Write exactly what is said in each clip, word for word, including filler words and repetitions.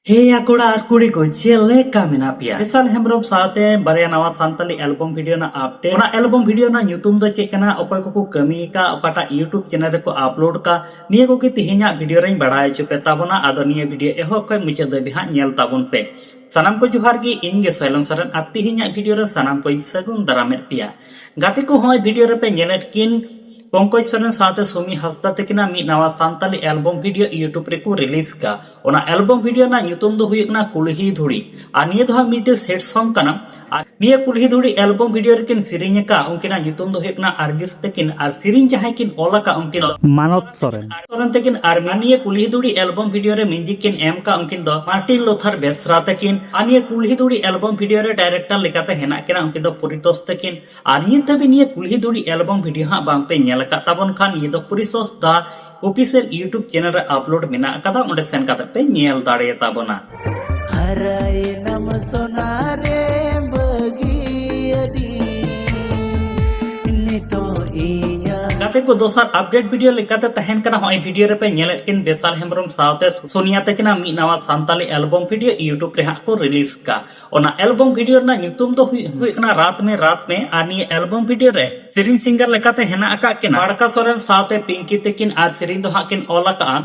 ᱦᱮᱸ ᱭᱟ ᱠᱚᱲᱟ ᱟᱨ ᱠᱩᱲᱤ ᱠᱚ, ᱪᱮᱫ ᱞᱮᱠᱟ ᱢᱮᱱᱟᱜ ᱯᱮᱭᱟ? ᱵᱤᱥᱟᱞ ᱦᱮᱢᱵᱨᱚᱢ ᱥᱟᱶᱛᱮ ᱵᱟᱨᱭᱟ ᱱᱟᱣᱟ ᱥᱟᱱᱛᱟᱞᱤ ᱮᱞᱵᱚᱢ ᱵᱷᱤᱰᱤᱭᱳ ᱨᱮᱱᱟᱜ ᱟᱯᱰᱮᱴ᱾ ᱚᱱᱟ ᱮᱞᱵᱚᱢ ᱵᱷᱤᱰᱤᱭᱳ ᱨᱮᱱᱟᱜ ᱧᱩᱛᱩᱢ ᱫᱚ ᱪᱮᱫ ᱠᱟᱱᱟ, ᱚᱠᱚᱭ ᱠᱚᱠᱚ ᱠᱟᱹᱢᱤ ᱟᱠᱟᱫ, ᱚᱠᱟᱴᱟᱜ YouTube ᱪᱮᱱᱮᱞ ᱨᱮᱠᱚ ᱟᱯᱞᱳᱰ ᱟᱠᱟᱫ, ᱱᱤᱭᱟᱹ ᱠᱚᱜᱮ ᱛᱮᱦᱮᱧᱟᱜ ᱵᱷᱤᱰᱤᱭᱳ ᱨᱮᱧ ᱵᱟᱲᱟᱭ ᱦᱚᱪᱚ ᱯᱮ ᱛᱟᱵᱚᱱᱟ᱾ ᱟᱫᱚ ᱱᱤᱭᱟᱹ ᱵᱷᱤᱰᱤᱭᱳ ᱮᱦᱚᱵ ᱠᱷᱚᱱ ᱢᱩᱪᱟᱹᱫ ᱫᱷᱟᱹᱵᱤᱡ ᱦᱟᱸᱜ ᱧᱮᱞ ᱛᱟᱵᱚᱱ ᱯᱮ᱾ ᱥᱟᱱᱟᱢ ᱠᱚ ᱡᱚᱦᱟᱨ ᱜᱮ, ᱤᱧ ᱜᱮ ᱥᱚᱭᱞᱚᱱ ᱥᱚᱨᱮᱱ ᱟᱨ ᱛᱮᱦᱮᱧᱟᱜ ᱵᱷᱤᱰᱤᱭᱳ ᱨᱮ ᱥᱟᱱᱟᱢ ᱠᱚᱧ ᱥᱟᱹᱜᱩᱱ ᱫᱟᱨᱟᱢᱮᱫ ᱯᱮᱭᱟ᱾ ᱜᱟᱛᱮ ᱠᱚ, ᱦᱚᱸᱜᱼᱚᱭ ᱵᱷᱤᱰᱤᱭᱳ ᱨᱮᱯᱮ ᱧᱮᱞᱮᱫ ᱠᱤᱱ ᱯᱚᱝᱠᱚᱡᱽ ᱥᱚᱨᱮᱱ ᱥᱟᱶᱛᱮ ᱥᱩᱢᱤ ᱦᱟᱸᱥᱫᱟ ᱛᱟᱹᱠᱤᱱᱟᱜ ᱢᱤᱫ ᱱᱟᱣᱟ ᱥᱟᱱᱛᱟᱞᱤ ᱮᱞᱵᱚᱢ ᱵᱷᱤᱰᱤᱭᱳ YouTube ᱨᱮᱠᱚ ᱨᱤᱞᱤᱡᱽ ᱠᱟᱜ᱾ ᱚᱱᱟ ᱮᱞᱵᱚᱢ ᱵᱷᱤᱰᱤᱭᱳ ᱨᱮᱱᱟᱜ ᱧᱩᱛᱩᱢ ᱫᱚ ᱦᱩᱭᱩᱜ ᱠᱟᱱᱟ ᱠᱩᱞᱦᱤ ᱫᱷᱩᱲᱤ᱾ ᱟᱨ ᱱᱤᱭᱟᱹ ᱫᱚ ᱦᱟᱸᱜ ᱢᱤᱫᱴᱮᱡ ᱥᱮᱰ ᱥᱚᱝ ᱠᱟᱱᱟ᱾ ᱟᱨ ᱱᱤᱭᱟᱹ ᱠᱩᱞᱦᱤ ᱫᱷᱩᱲᱤ ᱮᱞᱵᱚᱢ ᱵᱷᱤᱰᱤᱭᱳ ᱨᱮᱠᱤᱱ ᱥᱮᱨᱮᱧ ᱟᱠᱟᱫ, ᱩᱱᱠᱤᱱᱟᱜ ᱧᱩᱛᱩᱢ ᱫᱚ ᱦᱩᱭᱩᱜ ᱠᱟᱱᱟ ᱟᱨᱜᱤᱥ ᱛᱟᱹᱠᱤᱱ᱾ ᱟᱨ ᱥᱮᱨᱮᱧ ᱡᱟᱦᱟᱸᱭ ᱠᱤᱱ ᱚᱞ ᱟᱠᱟᱫ, ᱩᱱᱠᱤᱱ ᱫᱚ ᱢᱟᱱᱚᱛ ᱥᱚᱨᱮᱱ᱾ ᱥᱚᱨᱮᱱ ᱛᱟᱹᱠᱤᱱ᱾ ᱟᱨ ᱱᱤᱭᱟᱹ ᱠᱩᱞᱦᱤ ᱫᱷᱩᱲᱤ ᱮᱞᱵᱚᱢ ᱵᱷᱤᱰᱤᱭᱳ ᱨᱮ ᱢᱤᱣᱡᱤᱠ ᱠᱤᱱ ᱮᱢ ᱟᱠᱟᱫ, ᱩᱱᱠᱤᱱ ᱫᱚ ᱢᱟᱨᱴᱤᱱ ᱞᱩᱛᱷᱟᱨ ᱵᱮᱥᱨᱟ ᱛᱟᱹᱠᱤᱱ᱾ ᱟᱨ ᱱᱤᱭᱟᱹ ᱠᱩᱞᱦᱤ ᱫᱷᱩᱲᱤ ᱮᱞᱵᱚᱢ ᱵᱷᱤᱰᱤᱭᱳ ᱨᱮ ᱰᱟᱭᱨᱮᱠᱴᱚᱨ ᱞᱮᱠᱟᱛᱮ ᱦᱮᱱᱟᱜ ᱠᱤᱱᱟ, ᱩᱱᱠᱤᱱ ᱫᱚ ᱯᱚᱨᱤᱛᱳᱥ ᱛᱟᱹᱠᱤᱱ᱾ ᱟᱨ ᱱᱤᱛ ᱫᱷᱟᱹᱵᱤᱡ ᱱᱤᱭᱟᱹ ᱠᱩᱞᱦᱤ ᱫᱷᱩᱲᱤ ᱮᱞᱵᱚᱢ ᱵᱷᱤᱰᱤᱭᱳ ᱦᱟᱸᱜ ᱵᱟᱝ ᱯᱮ ᱧᱮᱞ ᱟᱠᱟᱫ ᱛᱟᱵᱚᱱ ᱠᱷᱟᱱ, ᱱᱤᱭᱟᱹ ᱫᱚ ᱯᱚᱨᱤᱛᱳᱥ ᱫᱟ ᱚᱯᱷᱤᱥᱤᱭᱟᱞ YouTube ᱪᱮᱱᱮᱞ ᱨᱮ ᱟᱯᱞᱳᱰ ᱢᱮᱱᱟᱜ ᱟᱠᱟᱫᱟ, ᱚᱸᱰᱮ ᱥᱮᱱ ᱠᱟᱛᱮ ᱯᱮ ᱧᱮᱞ ᱫᱟᱲᱮᱭᱟ ᱛᱟᱵᱚᱱᱟ᱾ ᱦᱟᱨᱟᱭᱮᱱᱟᱢ ᱥᱚᱱᱟ ᱨᱮ ᱵᱟᱹᱜᱤᱭᱟᱹᱫᱤᱧ ᱱᱤᱛᱚᱜ ᱤᱧᱟᱹᱜ᱾ ᱜᱟᱛᱮ ᱠᱚ, ᱫᱚᱥᱟᱨ ᱟᱯᱰᱮᱴ ᱵᱷᱤᱰᱤᱭᱳ ᱞᱮᱠᱟᱛᱮ ᱛᱟᱦᱮᱱ ᱠᱟᱱᱟ, ᱦᱚᱸᱜᱼᱚᱭ ᱵᱷᱤᱰᱤᱭᱳ ᱨᱮᱯᱮ ᱧᱮᱞᱮᱫ ᱠᱤᱱ ᱵᱮᱥᱟᱞ ᱦᱮᱢᱵᱨᱚᱢ ᱥᱟᱶᱛᱮ ᱥᱳᱱᱤᱭᱟ ᱛᱟᱹᱠᱤᱱᱟᱜ ᱢᱤᱫ ᱱᱟᱣᱟ ᱥᱟᱱᱛᱟᱞᱤ ᱮᱞᱵᱚᱢ ᱵᱷᱤᱰᱤᱭᱳ YouTube ᱨᱮ ᱦᱟᱸᱜ ᱠᱚ ᱨᱤᱞᱤᱡᱽ ᱠᱟᱜ᱾ ᱚᱱᱟ ᱮᱞᱵᱚᱢ ᱵᱷᱤᱰᱤᱭᱳ ᱨᱮᱱᱟᱜ ᱧᱩᱛᱩᱢ ᱫᱚ ᱦᱩᱭᱩᱜ, ᱦᱩᱭᱩᱜ ᱠᱟᱱᱟ ᱨᱟᱛ ᱢᱮ ᱨᱟᱛ ᱢᱮ᱾ ᱟᱨ ᱱᱤᱭᱟᱹ ᱮᱞᱵᱚᱢ ᱵᱷᱤᱰᱤᱭᱳ ᱨᱮ ᱥᱮᱨᱮᱧ ᱥᱤᱝᱜᱟᱨ ᱞᱮᱠᱟᱛᱮ ᱦᱮᱱᱟᱜ ᱟᱠᱟᱫ ᱠᱤᱱᱟ ᱵᱟᱲᱠᱟ ᱥᱚᱨᱮᱱ ᱥᱟᱶᱛᱮ ᱯᱤᱝᱠᱤ ᱛᱟᱹᱠᱤᱱ᱾ ᱟᱨ ᱥᱮᱨᱮᱧ ᱫᱚ ᱦᱟᱸᱜ ᱠᱤᱱ ᱚᱞ ᱟᱠᱟᱫᱼᱟ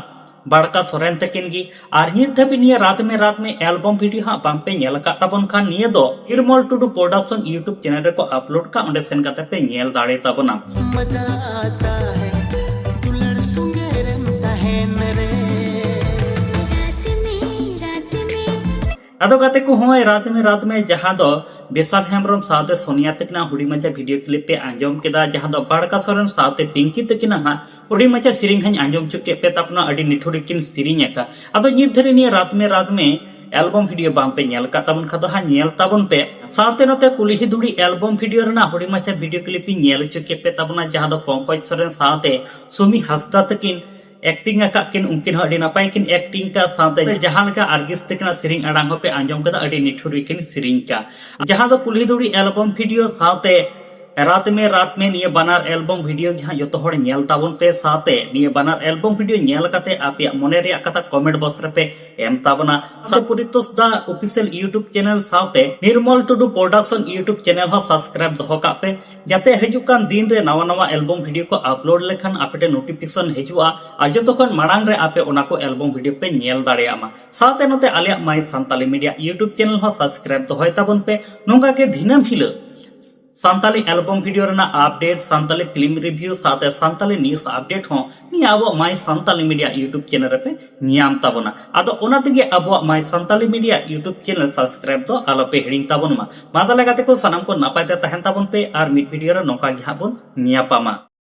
ᱵᱟᱲᱠᱟ ᱥᱚᱨᱮᱱ ᱛᱟᱹᱠᱤᱱ ᱜᱮ᱾ ᱟᱨ ᱱᱤᱛ ᱫᱷᱟᱹᱵᱤᱡ ᱱᱤᱭᱟᱹ ᱨᱟᱛ ᱢᱮ ᱨᱟᱛ ᱢᱮ ᱮᱞᱵᱚᱢ ᱵᱷᱤᱰᱤᱭᱳ ᱦᱟᱸᱜ ᱵᱟᱝ ᱯᱮ ᱧᱮᱞ ᱟᱠᱟᱫ ᱛᱟᱵᱚᱱ ᱠᱷᱟᱱ, ᱱᱤᱭᱟᱹ ᱫᱚ ᱱᱤᱨᱢᱚᱞ ᱴᱩᱰᱩ ᱯᱨᱚᱰᱟᱠᱥᱚᱱ YouTube ᱪᱮᱱᱮᱞ ᱨᱮᱠᱚ ᱟᱯᱞᱳᱰ ᱠᱟᱜ, ᱚᱸᱰᱮ ᱥᱮᱱ ᱠᱟᱛᱮ ᱯᱮ ᱧᱮᱞ ᱫᱟᱲᱮ ᱛᱟᱵᱚᱱᱟ᱾ मजा आता है ᱫᱩᱞᱟᱹᱲ ᱥᱚᱸᱜᱮ ᱨᱮᱢ ᱛᱟᱦᱮᱱ ᱨᱮ᱾ ᱨᱟᱛ ᱢᱮ ᱨᱟᱛ ᱢᱮ᱾ ᱟᱫᱚ ᱜᱟᱛᱮ ᱠᱚ, ᱦᱚᱸᱜᱼᱚᱭ ᱨᱟᱛ ᱢᱮ ᱨᱟᱛ ᱢᱮ, ᱡᱟᱦᱟᱸ ᱫᱚ ᱵᱤᱥᱟᱞ ᱦᱮᱢᱵᱨᱚᱢ ᱥᱟᱶᱛᱮ ᱥᱳᱱᱤᱭᱟ ᱛᱟᱹᱠᱤᱱᱟᱜ ᱦᱩᱰᱤᱧ ᱢᱟᱪᱷᱟ ᱵᱷᱤᱰᱤᱭᱳ ᱠᱞᱤᱯ ᱯᱮ ᱟᱸᱡᱚᱢ ᱠᱮᱫᱟ, ᱡᱟᱦᱟᱸ ᱫᱚ ᱵᱟᱲᱠᱟ ᱥᱚᱨᱮᱱ ᱥᱟᱶᱛᱮ ᱯᱤᱝᱠᱤ ᱛᱟᱹᱠᱤᱱᱟᱜ ᱦᱟᱸᱜ ᱦᱩᱰᱤᱧ ᱢᱟᱪᱷᱟ ᱥᱮᱨᱮᱧ ᱦᱟᱸᱜ ᱟᱸᱡᱚᱢ ᱦᱚᱪᱚ ᱠᱮᱫ ᱯᱮ ᱛᱟᱵᱚᱱᱟ, ᱟᱹᱰᱤ ᱱᱤᱴᱷᱩᱨ ᱜᱮᱠᱤᱱ ᱥᱮᱨᱮᱧ ᱟᱠᱟᱫ᱾ ᱟᱫᱚ ᱱᱤᱛ ᱫᱷᱟᱹᱨᱤᱡ ᱱᱤᱭᱟᱹ ᱨᱟᱛ ᱢᱮ ᱨᱟᱛ ᱢᱮ ᱮᱞᱵᱚᱢ ᱵᱷᱤᱰᱤᱭᱳ ᱵᱟᱝ ᱯᱮ ᱧᱮᱞ ᱟᱠᱟᱫ ᱛᱟᱵᱚᱱ ᱠᱷᱟᱱ ᱫᱚ ᱦᱟᱸᱜ ᱧᱮᱞ ᱛᱟᱵᱚᱱ ᱯᱮ᱾ ᱥᱟᱶᱛᱮ ᱱᱚᱛᱮ ᱠᱩᱞᱦᱤ ᱫᱷᱩᱲᱤ ᱮᱞᱵᱚᱢ ᱵᱷᱤᱰᱤᱭᱳ ᱨᱮᱱᱟᱜ ᱦᱩᱰᱤᱧ ᱢᱟᱪᱷᱟ ᱵᱷᱤᱰᱤᱭᱳ ᱠᱞᱤᱯ ᱤᱧ ᱧᱮᱞ ᱦᱚᱪᱚ ᱠᱮᱫ ᱯᱮ ᱛᱟᱵᱚᱱᱟ, ᱡᱟᱦᱟᱸ ᱫᱚ ᱯᱚᱝᱠᱚᱡᱽ ᱥᱚᱨᱮᱱ ᱥᱟᱶᱛᱮ ᱥᱩᱢᱤ ᱦᱟᱸᱥᱫᱟ ᱛᱟᱹᱠᱤᱱ ᱮᱠᱴᱤᱝ ᱟᱠᱟᱫ ᱠᱤᱱ, ᱩᱱᱠᱤᱱ ᱦᱚᱸ ᱟᱹᱰᱤ ᱱᱟᱯᱟᱭ ᱠᱤᱱ ᱮᱠᱴᱤᱝ ᱠᱟᱜ᱾ ᱥᱟᱶᱛᱮ ᱡᱟᱦᱟᱸ ᱞᱮᱠᱟ ᱟᱨᱜᱤᱥ ᱛᱟᱹᱠᱤᱱᱟᱜ ᱥᱮᱨᱮᱧ ᱟᱲᱟᱝ ᱦᱚᱸᱯᱮ ᱟᱸᱡᱚᱢ ᱠᱮᱫᱟ, ᱟᱹᱰᱤ ᱱᱤᱴᱷᱩᱨ ᱜᱮᱠᱤᱱ ᱥᱮᱨᱮᱧ ᱠᱟᱜ᱾ ᱡᱟᱦᱟᱸ ᱫᱚ ᱠᱩᱞᱦᱤ ᱫᱷᱩᱲᱤ ᱮᱞᱵᱚᱢ ᱵᱷᱤᱰᱤᱭᱳ ᱥᱟᱶᱛᱮ ᱨᱟᱛ ᱢᱮ ᱨᱟᱛ ᱢᱮ ᱱᱤᱭᱟᱹ ᱵᱟᱱᱟᱨ ᱮᱞᱵᱚᱢ ᱵᱷᱤᱰᱤᱭᱳ ᱜᱮ ᱦᱟᱸᱜ ᱡᱚᱛᱚ ᱦᱚᱲ ᱧᱮᱞ ᱛᱟᱵᱚᱱ ᱯᱮ, ᱥᱟᱶᱛᱮ ᱱᱤᱭᱟᱹ ᱵᱟᱱᱟᱨ ᱮᱞᱵᱚᱢ ᱵᱷᱤᱰᱤᱭᱳ ᱧᱮᱞ ᱠᱟᱛᱮ ᱟᱯᱮᱭᱟᱜ ᱢᱚᱱᱮ ᱨᱮᱭᱟᱜ ᱠᱟᱛᱷᱟ ᱠᱚᱢᱮᱱᱴ ᱵᱚᱠᱥ ᱨᱮᱯᱮ ᱮᱢ ᱛᱟᱵᱚᱱᱟ᱾ ᱥᱟᱶᱛᱮ ᱯᱩᱨᱤᱛᱳᱥ ᱫᱟ ᱚᱯᱷᱤᱥᱤᱭᱟᱞ ᱭᱩᱴᱩᱵ ᱪᱮᱱᱮᱞ ᱥᱟᱶᱛᱮ ᱱᱤᱨᱢᱚᱞ ᱴᱩᱰᱩ ᱯᱨᱚᱰᱟᱠᱥᱚᱱ ᱭᱩᱴᱩᱵ ᱪᱮᱱᱮᱞ ᱦᱚᱸ ᱥᱟᱵᱥᱠᱨᱟᱭᱤᱵ ᱫᱚᱦᱚ ᱠᱟᱜ ᱯᱮ, ᱡᱟᱛᱮ ᱦᱤᱡᱩᱜ ᱠᱟᱱ ᱫᱤᱱ ᱨᱮ ᱱᱟᱣᱟ ᱱᱟᱣᱟ ᱮᱞᱵᱚᱢ ᱵᱷᱤᱰᱤᱭᱳ ᱠᱚ ᱟᱯᱞᱳᱰ ᱞᱮᱠᱷᱟᱱ ᱟᱯᱮ ᱴᱷᱮᱱ ᱱᱳᱴᱤᱯᱷᱤᱠᱮᱥᱚᱱ ᱦᱤᱡᱩᱜᱼᱟ᱾ ᱟᱨ ᱡᱚᱛᱚ ᱠᱷᱚᱱ ᱢᱟᱲᱟᱝ ᱨᱮ ᱟᱯᱮ ᱚᱱᱟ ᱠᱚ ᱮᱞᱵᱚᱢ ᱵᱷᱤᱰᱤᱭᱳ ᱯᱮ ᱧᱮᱞ ᱫᱟᱲᱮᱭᱟᱜ ᱢᱟ᱾ ᱥᱟᱶᱛᱮ ᱱᱚᱛᱮ ᱟᱞᱮᱭᱟᱜ ᱢᱟᱭ ᱥᱟᱱᱛᱟᱞᱤ ᱢᱤᱰᱤᱭᱟ ᱭᱩᱴᱩᱵ ᱪᱮᱱᱮᱞ ᱦᱚᱸ ᱥᱟᱵᱥᱠᱨᱟᱭᱤᱵ ᱫᱚᱦᱚᱭ ᱛᱟᱵᱚᱱ ᱯᱮ᱾ ᱱᱚᱝᱠᱟ ᱜᱮ ᱫᱤᱱᱟᱹᱢ ᱦᱤᱞᱳᱜ ᱥᱟᱱᱛᱟᱞᱤ ᱮᱞᱵᱚᱢ ᱵᱷᱤᱰᱤᱭᱳ ᱨᱮᱱᱟᱜ ᱟᱯᱰᱮᱴ, ᱥᱟᱱᱛᱟᱞᱤ ᱯᱷᱤᱞᱢ ᱨᱤᱵᱷᱤᱭᱩ ᱥᱟᱶᱛᱮ ᱥᱟᱱᱛᱟᱞᱤ ᱱᱤᱭᱩᱡ ᱟᱯᱰᱮᱴ ᱦᱚᱸ ᱱᱤᱭᱟᱹ ᱟᱵᱚᱣᱟᱜ ᱢᱟᱭ ᱥᱟᱱᱛᱟᱞᱤ ᱢᱤᱰᱤᱭᱟ ᱭᱩᱴᱩᱵ ᱪᱮᱱᱮᱞ ᱨᱮᱯᱮ ᱧᱟᱢ ᱛᱟᱵᱚᱱᱟ᱾ ᱟᱫᱚ ᱚᱱᱟ ᱛᱮᱜᱮ ᱟᱵᱚᱣᱟᱜ ᱢᱟᱭ Santali media YouTube channel subscribe ᱫᱚ ᱟᱞᱚᱯᱮ ᱦᱤᱲᱤᱧ ᱛᱟᱵᱚᱱ ᱢᱟ᱾ ᱢᱟ ᱛᱟᱦᱞᱮ ᱜᱟᱛᱮ ᱠᱚ, ᱥᱟᱱᱟᱢ ᱠᱚ ᱱᱟᱯᱟᱭ ᱛᱮ ᱛᱟᱦᱮᱱ ᱛᱟᱵᱚᱱ ᱯᱮ ᱟᱨ ᱢᱤᱫ ᱵᱷᱤᱰᱤᱭᱳ ᱨᱮ ᱱᱚᱝᱠᱟ ᱜᱮ ᱦᱟᱸᱜ ᱵᱚᱱ ᱧᱟᱯᱟᱢᱟ᱾